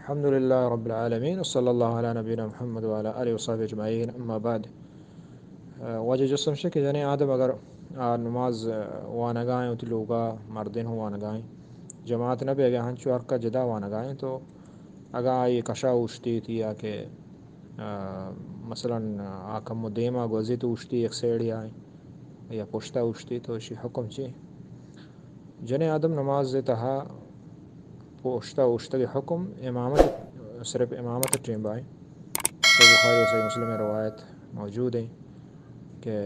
الحمدللہ رب العالمین، وصلی اللہ علی نبینا محمد وعلی آلہ وصحبہ اجمعین، اما بعد۔ آ، واجہ جست ہمیش کہ جنیں آدم اگر آ نماز، آ، وانگائیں، وتی لوگا مردین ہوں وانگائیں، جماعت نہ بیگا، ہنچو ہر کا جدا وانگائیں، تو اگاں آئی کشا اوشتیت یا کہ، آ، مثلاً آ کمو دیما گوزیت اوشتی یک سیڑی آئیں یا پشتا اوشتی، تو اشی حکم چی؟ جنیں آدم نماز تہا پشتا اوشتگ حکم امامت، صرف امامت ٹیم بائیں۔ تو بخاری و صحیح مسلم روایت موجود ہیں کہ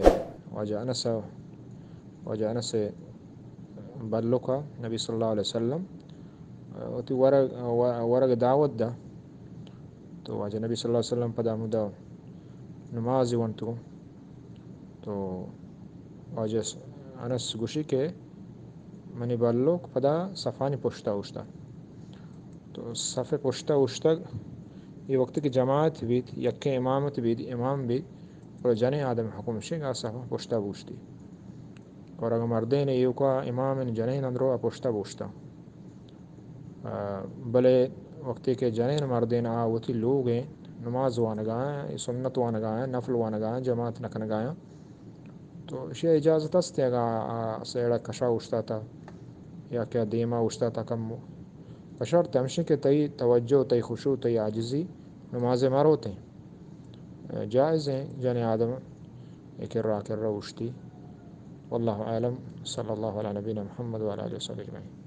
واجہ انس، واجہ انس بلکا نبی صلی اللہ علیہ وسلم وتی ورگ، ورگ دعوت دا، تو واجہ نبی صلی اللہ علیہ وسلم پدا ہمودا نماز ونتو۔ تو واجہ انس گوشی کہ منی بلوک پدا صفانی پشتا اوشتا۔ تو صف پشتا اوشتگ، اے وقتی کہ جماعت بیت، یکیں امامت بیت، امام بیت، گڑا جنیں آدم حکم شنگ آ صف پشتا بوشتی۔ اور اگاں مردین ایوکا امام جنین اندرو آ پشتا بوشتا۔ آ، بلے وقتی کہ جنین مردین آ وتی لوگیں نماز وانگائیں، سنت وانگائیں، نفل وانگائیں، جماعت نکنگائیں، تو اشی اجازت است اگاں آ سیڑا کشا اوشتاتا یا کہ دیما اوشتاتا کمو۔ بشرط ہمشی کہ تئی توجہ، تئی خشوع، تئی عاجزی نماز مروتیں۔ جائز ہیں جنیں آدم اے کرا کرا اوشتی۔ واللہ اعلم۔ صلی اللہ علی نبینا محمد وعلی آلہ وصحبہ اجمعین۔